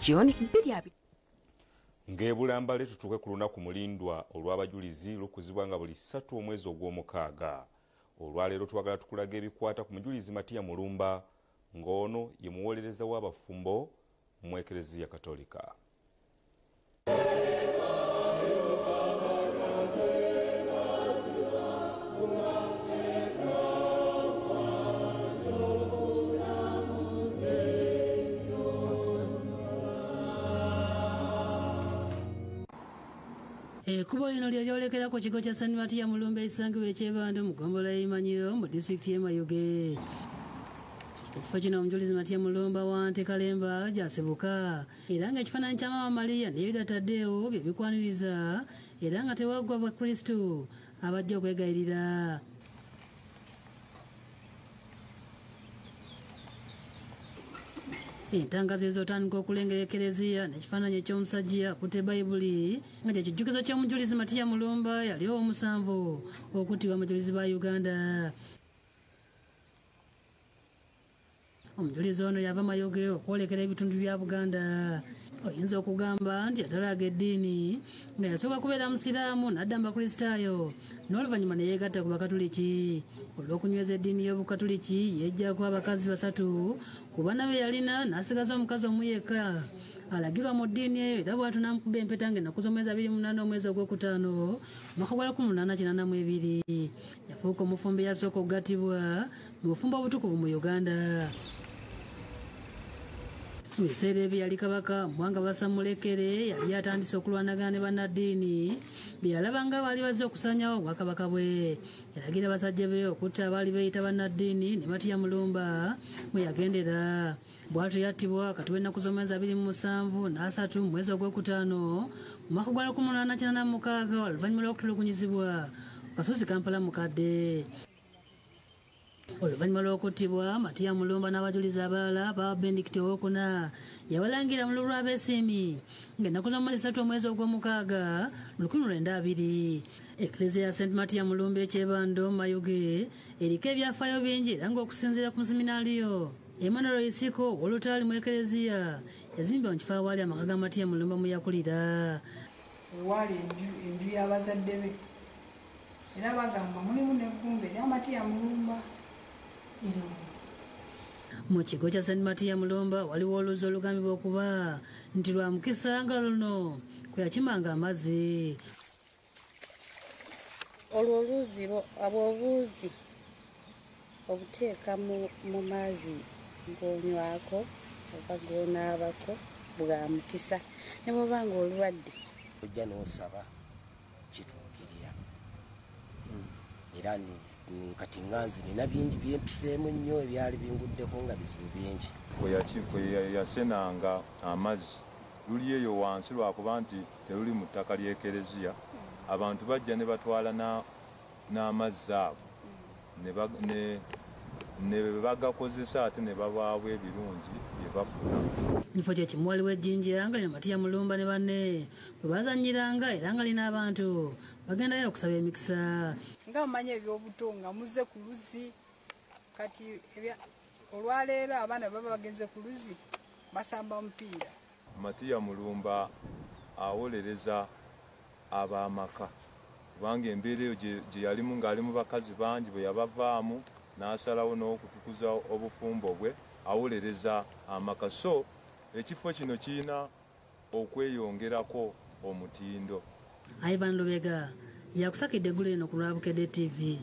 June 20. Ng'ebulambale tutuuke ku lunaku mulindwa olw'abajulizi lukuzibwa nga buli 3 omwezi ogw'omukaaga. Olwaleero twagala tukulaga ebikwata ku mujulizi Matiya Mulumba ng'ono ye muwolereza w'abafumbo mu Eklezia Katolika. Ekkubo lino lye lyolekera ku kigo kya St. Matiya Mulumba ekisangibwa e Kyebando mu ggombolola y'e Imanyiro mu disitulikiti y'e Mayuge. Ekifo kino omujulizi Matiya Mulumba wa Nte Kalemba gy'asibuka era ng'ekifaananyi kya Maama Maria ne Yuda Tadeo bye bikwaniriza era nga tewaggwa Bakristu abajja okwegayirira. Entangazo ez'otandika okulengera Ekereziya n'ekifaananyi eky'omusajja akutte Bayibuli nga kye kijjukizo ky'omujulizi Matiya Mulumba yali ow'omusanvu okuttibwa abajulizi ba Uganda. Omujulizi ono yava Mayuge okwolekera ebitundu bya Buganda. Oyinza okugamba nti yatalaaga eddiini nga yasooka kubeera Musiraamu n'adda mu Bakristaayo n'oluvannyuma ne yeegatta ku Bakatuliki. Olw'okunyweza eddiini y'Obukatuliki yeggyako abakazi 3 ku baana be yalina n'asigaza omukazi omu yekka alagirwa mu ddiini eyo era bw'atyo n'amukuba empeta ng'ennaku z'omwezi 28 omwezi ogwokutaano omwaka gwa 1882. Yafuuka omufumbo eyasooka okugattibwa mu bufumbo obutukuvu mu Uganda. Mu biseera ebyo yali kabaka Mwanga Basamulekere yali atandise okulwanagana ne bannaddiini bye yalaba nga baali bazze okusaanyawo obwakabaka bwe. Yalagira basajja be okutta abaali beeyita bannaddiini ne Matiya Mulumba mwe yagendera. Bw'atyo yattibwa wakati w'ennaku z'omwezi 27 na 3 mu mwezi ogwokutaano mu mwaka gwa 1886 oluvannyuma lw'okutulugunyizibwa ku kasozi Kampala Mukadde. Oluvannyuma lw'okuttibwa Matiya Mulumba n'abajulizi abalala Papa Benedict owokuna yabalangira mu lulwo lw'abeesiimi ng'ennaku z'omwezi 3 omwezi ogw'omukaaga 1920. Eklezia ya St. Matiya Mulumba e Kyebando Mayuge eriko ebyafaayo bingi era ng'okusinziira ku museminaaliyo Emmanuel Isiko ow'olutaali mu Eklezia yazimbibwa mu kifo awaali amaka ga Matiya Mulumba mwe yakulira. Ewaali enju y'abazadde be era bagamba mulimu n'eggumba erya Matiya Mulumba. Mu kigo kya St. Matiya Mulumba waliwo oluzzi olugambibwa okuba nti lwa mukisa nga luno kwe yakimanga amazzi. Olwo oluzzi obwo obuuzi obuteeka mu mazzi ng'onywako oba g'onaabako bwa mukisa ne bw'oba ng'olwadde. Ojja n'osaba kituukirira era kati nga nze nina bingi byempiseemu nnyo ebyali binguddeko nga bizibu bingi. Kwe yasenanga amazzi luli eyo wansi lwakuba nti teruli mu ttaka ly'Ekereziya, abantu bajja ne batwala n'amazzi ago ne bagakozesa ate ne babaabwa ebirungi bye bafuna. Ekifo kye kimu waliwo ejjinja nga lino Matiya Mulumba ne banne bwe bazannyiranga era nga lina abantu bagendayo okusaba emikisa. Nga mumanyi ebyobuto nga muzze ku luzzi kati olwaleero abaana baba bagenze ku luzzi basamba omupiira. Matiya Mulumba awolereza ab'amaka kubanga embeera eyo gye yalimu ng'ali mu bakazi bangi bwe yabavaamu n'asalawo n'okutukuza obufumbo bwe awolereza amaka. So ekifo kino kirina okweyongerako omutindo. Ivan Lubega yakusakidde eggulo eno ku lwa Bukedde TV.